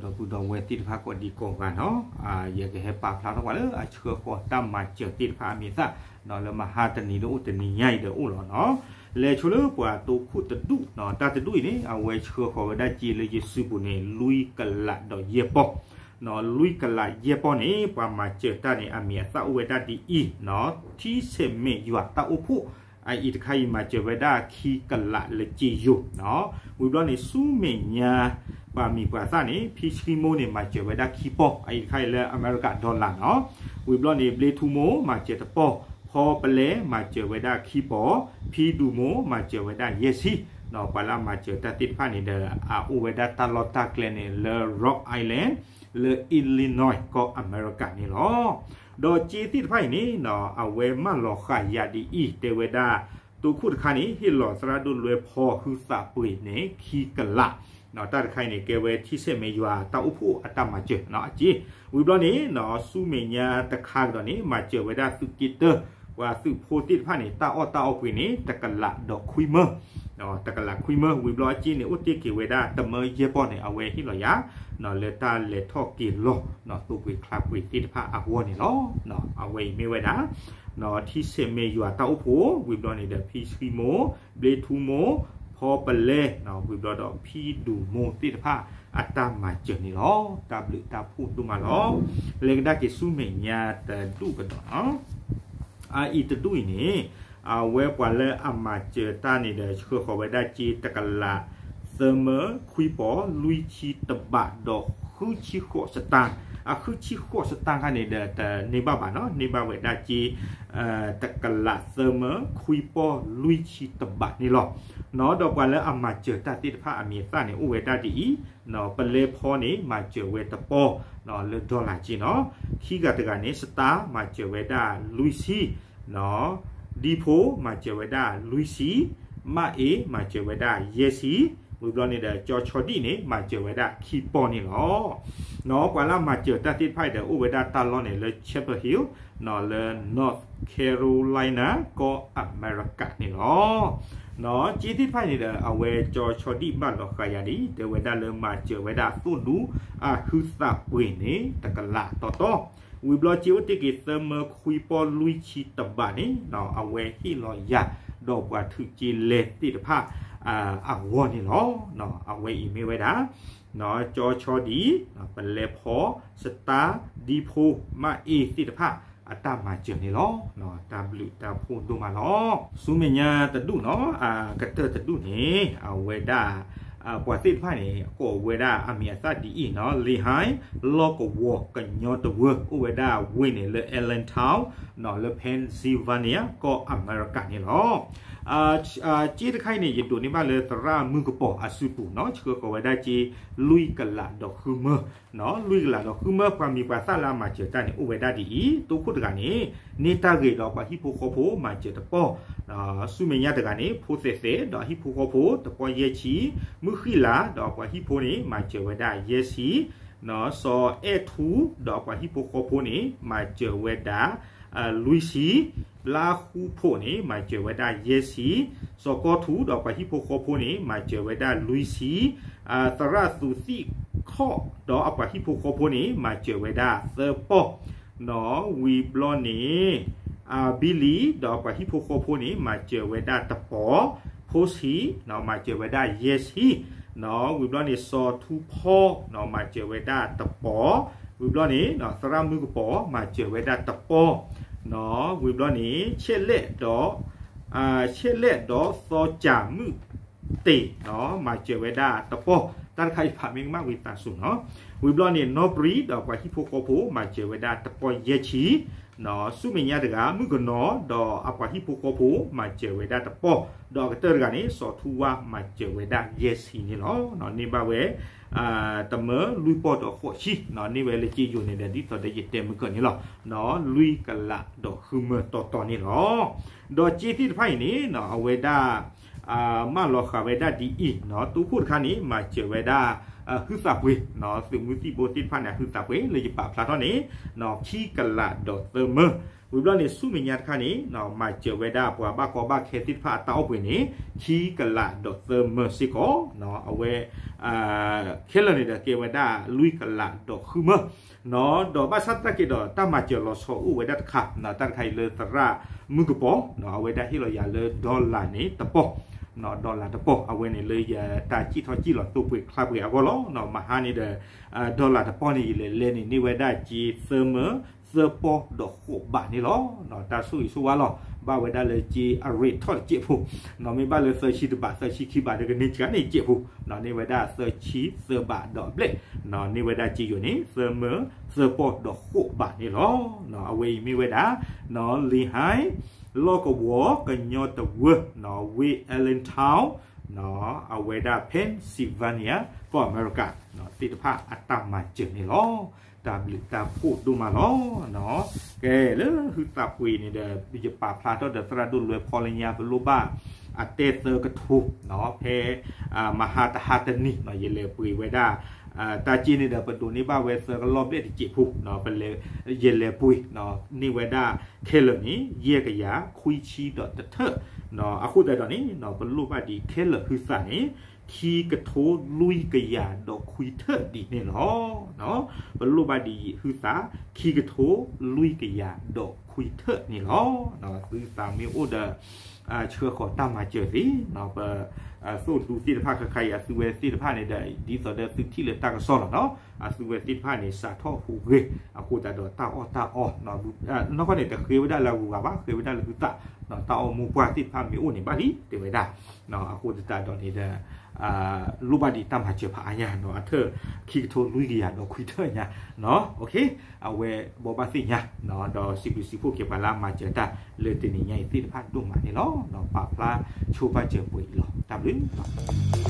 ဒီပုၢ်ဒီဝဲၢ်သ့ၣ်တဖၣ်ကိးဒံကိးဂၤနီၤ, ယကဟဲပာ်ဖျါထီၣ်ပှၤလၢအဆှၢဃီၤတၢ်မၤစၢၤသ့ၣ်တဖၣ်အမံၤအသၣ်, လၢမဟါတနံၤဒီးအိၣ်တနံၤညါအံၤဒီးအိၣ်လီၤနီၤ. လဲၤဆိလၢပှၤတိခိၣ်တဒူၣ်, တၢ်တဒူၣ်အံၤန့ၣ် အဝဲဆှၢဃီၤဝဲဒၣ်စ့လၢယစုပူၤန့ၣ် လွံၢ်ကလးဒီးယဲၢ်ပီၢ်, လွံၢ်ကလးယဲၢ်ပီၢ်န့ၣ် ပှၤမၤစၢၤတၢ်န့ၣ် အမံၤအသၣ်အိၣ်ဝဲဒၣ်ဒ်အံၤ, ထံဆဲးမဲာ်ယွၤတၢ်အိၣ်ဖှိၣ် အအံၤတခါအံၤမၤစၢၤဝဲဒၣ်ခံကလးလၢစ့ယိၤ, ဝံၤဘျီန့ၣ် ဆူမဲာ်ညါ ပှၤမံၤပှၤသၣ်န့ၣ် ဖံဆှံမိၢ်န့ၣ် မၤစၢၤဝဲဒၣ်ခံပီၢ်, အအံၤတခါအံၤလၢအမဲရကၤ dollar နီၤ. ဝံၤဘျီန့ၣ် ဘျ့ထူမိၢ် မၤစၢၤတပီၢ်, ဖီပလဲ မၤစၢၤဝဲဒၣ်ခံပီၢ်, ဖံဒူၣ်မိၢ် မၤစၢၤဝဲဒၣ်ယဲၢ်ဆံ, ပှၤလၢအမၤစၢၤတၢ်သ့ၣ်တဖၣ်န့ၣ်ဒီး အအိၣ်ဝဲဒၣ်တၢ်လီၢ်တၢ်ကျဲန့ၣ် လၢ Rhode Island လၢ Illinois ကီၢ်အမဲရကၤန့ၣ်လီၤ. ဒီးစ့သ့ၣ်တဖၣ်အံၤန့ၣ် အဝဲမၢလီၤဃာ်ယၤဒ်အံၤ တဲဝဲဒၣ် တိခိၣ်တခါန့ၣ် ဟ့ၣ်လီၤသရၣ်ဒိၣ်လွဲဖီဟုသးပှ့ၤန့ၣ် ခံကလး, တၢ်တခါအံၤန့ၣ် ကဲဝဲထံဆဲးမဲာ်ယွၤတၢ်အိၣ်ဖှိၣ်အတၢ်မၤစၢၤအစ့, ဝံၤဘျီန့ၣ် ဆူမဲာ်ညါတခါကဒီးန့ၣ် မၤစၢၤဝဲဒၣ်သုးက့တၢၢ် ပှၤသုးဖိသ့ၣ်တဖၣ်န့ၣ် တၢ်အီၣ်တၢ်အီပှ့ၤန့ၣ် တကလးဒီးခွံမၢ, တကလးခွံမၢ, ဝံၤဘျီအစ့န့ၣ် အိၣ်တ့ၢ်က့ၤဝဲဒၣ်တမၢယဲၢ်ပီၢ်န့ၣ် အဝဲဟ့ၣ်လီၤယၤ လၢတၢ်လဲၤထီၣ်က့ၤလီၤ သိပှ့ၤချါပှ့ၤသ့ၣ်တဖၣ်အဂီၢ်န့ၣ်လီၤ. အဝဲအံၤမ့ၢ်ဝဲဒၣ် ထံဆဲးမဲာ်ယွၤတၢ်အိၣ်ဖှိၣ် ဝံၤဘျီန့ၣ်ဒီး ဖံဆှံမိၢ် ဘျ့ထူမိၢ် ဖီပလဲ ဝံၤဘျီဒီး ဖံဒူၣ်မိၢ်သ့ၣ်တဖၣ် အတၢ်မၤစၢၤန့ၣ်လီၤ. တၢ်ဘျုးတၢ်ဖှိၣ်ဒိၣ်မးလီၤ. လဲၤကဒါက့ၤဆူမဲာ်ညါတဒူၣ်ကဒီးနီၤ. အအံၤတဒူၣ်အံၤန့ၣ် အဝဲပှၤလၢအမၤစၢၤတၢ်န့ၣ်ဒီး ဆှၢဃီၤဝဲဒၣ်စ့တကလး သၢမၢခွံပီၢ် လွံၢ်ဆံတဘးဒီး ဃုဆံဃိးစတၢ်, အဃုဆံဃိးစတၢ်ခါန့ၣ်ဒီး တန့ၢ်ဘၣ်ဘၣ်နီၤ, န့ၢ်ဘၣ်ဝဲဒၣ်စ့ တကလးသၢမၢခွံပီၢ် လွံၢ်ဆံတဘးန့ၣ်လီၤ. နီၤ ဒီးပှၤလၢအမၤစၢၤတၢ်သ့ၣ်တဖၣ်အမံၤအသၣ်န့ၣ် အိၣ်ဝဲဒၣ်ဒ်အံၤ, ပလဲဖီန့ၣ် မၤစၢၤဝဲတပီၢ် လၢ dollar က့နီၤ, ခံဂၤတဂၤန့ၣ် စတၢ် မၤစၢၤဝဲဒၣ်လွံၢ်ဆံ နီၤ, ဒံဖိ မၤစၢၤဝဲဒၣ်လွံၢ်ဆံ, မးအ့ မၤစၢၤဝဲဒၣ်ယဲၢ်ဆံ, ဝံၤဘျီန့ၣ်ဒီး ကၠီဆီဒံၣ်န့ၣ် မၤစၢၤဝဲဒၣ်ခံပီၢ်န့ၣ်လီၤ. နီၤ ပှၤလၢအမၤစၢၤတၢ်သ့ၣ်တဖၣ်အံၤဒီး အိၣ်ဝဲဒၣ်တၢ်လီၢ်န့ၣ်လၢ Chapel Hill နီၤ လၢ North Carolina ကီၢ်အမဲရကၤန့ၣ်လီၤ. နီၤ စ့သ့ၣ်တဖၣ်အံၤန့ၣ်ဒီး အဝဲကၠီဆီဒံၣ်ဘၣ်လီၤဃာ်ယၤဒ်အံၤ တဲဝဲဒၣ်လၢမၤစၢၤဝဲဒၣ်သိၣ်ဒူ အဟုသးပှ့ၤန့ၣ် တကလးတီတီ, ဝံၤဘျီစ့အိၣ်တ့ၢ်က့ၤသၢမၢခွံပီၢ်လွံၢ်ဆံတဘးန့ၣ် အဝဲဟ့ၣ်လီၤယၤ ဒီးပှၤထုးက့လဲသ့ၣ်တဖၣ် အဂီၢ်န့ၣ်လီၤ. အဝဲအံၤမ့ၢ်ဝဲဒၣ် ကၠီဆီဒံၣ်, ပလဲဖီ, စတၢ်, ဒံဖိ, မးအ့သ့ၣ်တဖၣ် အတၢ်မၤစၢၤန့ၣ်လီၤ. တၢ်ဘျုးတၢ်ဖှိၣ်ဒိၣ်မးလီၤ. ဆူမဲာ်ညါတဒူၣ်နီၤ, အကတၢၢ်တဒူၣ်န့ၣ် အဝဲဒၣ် ပှၤသ့ၣ်တဖၣ်န့ၣ် ကိးဝဲဒၣ်အမံၤအသၣ်ဒ်အံၤနီၤ, လံာ်ဟါ လီၢ်ကဝီၤကညီတဝၢ အိၣ်ဝဲဒၣ်ဝ့ၢ်န့ၣ်လၢ Allentown နီၤ လၢ Pennsylvania ကီၢ်အမဲရကၤန့ၣ်လီၤ. စ့တခါအံၤန့ၣ် ယဒိးန့ၢ်ဘၣ်လၢသရၣ်မုၢ်ကပီၤအစုပူၤနီၤ, ဆှၢဃီၤဝဲဒၣ်စ့ လွံၢ်ကလးဒီးဃုမၢ နီၤ, လွံၢ်ကလးဒီးဃုမၢ ပှၤမံၤပှၤသၣ်လၢအမၤစၢၤတၢ်န့ၣ် အိၣ်ဝဲဒၣ်ဒ်အံၤ, တိခိၣ်တဂၤန့ၣ် န့ၢ်တၢ်ဂ့ၤဒီးပှၤဟံၣ်ဖိဃီဖိမၤစၢၤတပီၢ်, ဆူမဲာ်ညါတဂၤန့ၣ် ဖိသဲးသဲးဒီးဟံၣ်ဖိဃီဖိ တပီၢ်ယဲၢ်ဆံ, မုၢ်ဃံလၤဒီးပှၤဟံၣ်ဖိန့ၣ် မၤစၢၤဝဲဒၣ်ယဲၢ်ဆံ, နီၤ, စီၤအဲၣ်ထူဒီးပှၤဟံၣ်ဖိဃီဖိန့ၣ် မၤစၢၤဝဲဒၣ် လွံၢ်ဆံ, လါဃူဖိးန့ၣ် မၤစၢၤဝဲဒၣ်ယဲၢ်ဆံ, စီၤကီထူဒီးပှၤဟံၣ်ဖိဃီဖိန့ၣ် မၤစၢၤဝဲဒၣ်လွံၢ်ဆံ, သရၣ်သူးသံၣ်ခီၣ်ဒီးအပှၤဟံၣ်ဖိဃီဖိန့ၣ် မၤစၢၤဝဲဒၣ်သၢပီၢ်, နီၤ, ဝံၤဘျီန့ၣ် ဘံလံဒီးပှၤဟံၣ်ဖိဃီဖိန့ၣ် မၤစၢၤဝဲဒၣ်တပီၢ်, ဖိဆံး နီၤ မၤစၢၤဝဲဒၣ်ယဲၢ်ဆံ, နီၤ, ဝံၤဘျီန့ၣ် စီၤထူဖီ နီၤ မၤစၢၤဝဲဒၣ်တပီၢ်, ဝံၤဘျီန့ၣ် သရၣ်မုၢ်ကပီၤ မၤစၢၤဝဲဒၣ်တပီၢ်, နီၤ, ဝံၤဘျီန့ၣ် ဆဲးလဲၣ်ဒီး ဆဲးလဲၣ်ဒီးသီကၢ်မုၣ်တ့ၢ် နီၤ မၤစၢၤဝဲဒၣ်တပီၢ်, တၢ်တခါအံၤဖးမ့ၢ်ကမၣ်ဝံသးစူၤနီၤ, ဝံၤဘျီန့ၣ် နီၢ်ပြံဒီးပှၤဟံၣ်ဖိဃီဖိ မၤစၢၤဝဲဒၣ်တပီၢ်ယဲၢ်ဆံ, နီၤ, ဆူမဲာ်ညါတဂၤ မုၣ်ကနီၤဒီးအပှၤဟံၣ်ဖိဃီဖိ မၤစၢၤဝဲဒၣ်တပီၢ်, ဒီးအကတၢၢ်တဂၤန့ၣ် စီၤထူဝါ မၤစၢၤဝဲဒၣ်ယဲၢ်ဆံန့ၣ်လီၤ. န့ၢ်ဘၣ်ဝဲ တမၢလွံၢ်ပီၢ်ဒီးဃိးဆံ, န့ၢ်ဝဲလၢစ့ယိၤန့ၣ်ဒီး ဒ်သိးဒီးယတဲမုၢ်ကၢၢ်န့ၣ်လီၤ, လွံၢ်ကလးဒီးဃုမၢတီတီန့ၣ်လီၤ. ဒီးစ့သ့ၣ်တဖၣ်အံၤန့ၣ် အဝဲဒၣ် မၢလီၤဃာ်ဝဲဒၣ်ဒ်အံၤ, တိခိၣ်တခါန့ၣ် မၤစၢၤဝဲဒၣ် ဟုသးပှ့ၤ, သုးမုၢ်သံၣ်ဘိသ့ၣ်တဖၣ်န့ၣ် အဟုသးပှ့ၤ လၢယပာ်ဖျါထီၣ်န့ၣ် ခံကလးဒီးသၢမၢ ဝံၤဘျီန့ၣ် ဆူမဲာ်ညါတခါန့ၣ် မၤစၢၤဝဲဒၣ်ပှၤဘၣ်ကီဘၣ်ခဲသ့ၣ်တဖၣ်အတၢ်အီၣ်ပှ့ၤန့ၣ် ခံကလးဒီးသၢမၢစ့ၢ်ကီး, အဝဲ ခဲလၢာ်န့ၣ်ဒီးကဲဝဲဒၣ်လွံၢ်ကလးဒီးဃုမၢ, ဒီးဘၣ်ဆၣ်သနာ်က့ဒီး တၢ်မၤစၢၤလီၤဆီအိၣ်ဝဲဒၣ်တခါ, တၢ်တခါအံၤလၢသရၣ်မုၢ်ကပီၤ အဝဲဒၣ်ဟ့ၣ်လီၤယၤလၢ dollar န့ၣ်တပီၢ်, dollar တပီၢ် အဝဲန့ၣ်လၢယတၢ်စံၣ်ထီၣ်စံၣ်လီၤသိပှ့ၤချါပှ့ၤအဂီၢ်လီၤ. မဟါန့ၣ်ဒီး dollar တပီၢ်န့ၣ် ယလဲၤလဲန့ၣ် န့ၢ်ဝဲဒၣ်စ့သၢမၢ သၢပီၢ်ဒီးဃိးဘးန့ၣ်လီၤ. တၢ်ဆိၣ်ဂ့ၤဆိၣ်ဝါလီၤ. ဘၣ်ဝဲဒၣ်လၢစ့အရ့ထီၣ်တစဲးဖိ, မ့ၢ်ဘၣ်လၢသၢဆံတဘး သၢဆံခံဘးဒီးကန့ၢ်စှၤန့ၢ်စဲးဖိ, န့ၢ်ဝဲဒၣ်သၢဆံသၢဘးဒီးအဘျဲၣ်, န့ၢ်ဝဲဒၣ်စ့ယိာ်န့ၣ် သၢမၢ သၢပီၢ်ဒီးဃိးဘးန့ၣ်လီၤ. အဝဲအံၤမ့ၢ်ဝဲဒၣ် လံဟါ လီၢ်ကဝီၤ ကညီတဝၢ ဝ့ၢ် Allentown အဝဲဒၣ် Pennsylvania ကီၢ်အမဲရကၤ သ့ၣ်တဖၣ်အတၢ်မၤစၢၤန့ၣ်လီၤ. တၢ်ဘျုးတၢ်ဖှိၣ်ဒိၣ်မးလီၤ. ကဲ လၢဟုသးပှ့ၤန့ၣ်ဒီး ယပာ်ဖျါထီၣ်ဒီးသရၣ်ဒိၣ်လွဲဖီလၢညါ ပလိၣ်ဘၣ်အတဲသၢကထိ ဖဲ မဟါတဟါတနံၤ ယလဲၤပှ့ၤဝဲဒၣ် တၢ်စ့န့ၣ်ဒီး ပဒိးန့ၢ်ဘၣ်ဝဲသၢကလီၢ်ဘျဲၣ်တစဲးဖိ ယလဲၤပှ့ၤ န့ၢ်ဝဲဒၣ်ခဲလၢာ်န့ၣ် ယဲၢ်ကယၤခွံဆံဒီးတထၢၣ်, အဃိသတးဒီးန့ၣ် ပလိၣ်ဘၣ်ဒံးခဲလၢာ်ဟုသးန့ၣ် ခံကထိလွံၢ်ကယၤဒီးခွံထၢၣ်ဒ်န့ၣ်လီၤ. ပလိၣ်ဘၣ်ဒံးဟုသး ခံကထိလွံၢ်ကယၤဒီးခွံထၢၣ်န့ၣ်လီၤ. သုသးမ့ၢ်အိၣ်ဒီး ဆှၢဃီၤတၢ်မၤစၢၤသ့ ပ သိၣ်ဒူသ့ၣ်တဖၣ်ခဲခါအံၤ အသုဝဲသ့ၣ်တဖၣ်န့ၣ်ဒီး ဒ်သိးဒီးသုထံၣ်လၢတၢ်ကစီၣ်လီၤနီၤ အသုဝဲသ့ၣ်တဖၣ်န့ၣ် စးထီၣ်ဟူးဂဲၤ အဃိသတးဒီးတၢ်အီၣ်တၢ်အီ နီၢ်ကီၢ်န့ၣ် တဃ့ဝဲဒၣ်လၢအဂုၤအဂၤဘၣ် ဃ့ဝဲဒၣ်လၢဟုသး တၢ်အီၣ်မိၢ်ပှၢ်သ့ၣ်တဖၣ်မ့ၢ်အိၣ်န့ၣ်ဘၣ်လံ တဲဝဲဒၣ် အဃိသတးဒီးန့ၣ်ဒီး လိၣ်ဘၣ်ဒံးတၢ်မၤစၢၤဖးအါညါနီၤ အထၢၣ်ခံကထိလွံၢ်ကယၤဒီးခွံထၢၣ်ညါ အဝဲဘိးဘၣ်သ့ၣ်ညါ ဒီးစံးဘျုးစံးဖှိၣ်က့ၤပှၤလၢအမၤစၢၤတၢ်လၢတနံၤညါအံၤသ့ၣ်တဖၣ်ဒိၣ်မးန့ၣ်လီၤ. ပာ်ဖျါဆိဘၣ်စၢၤပှဲၤအံၤလီၤ. တၢ်ဘျုး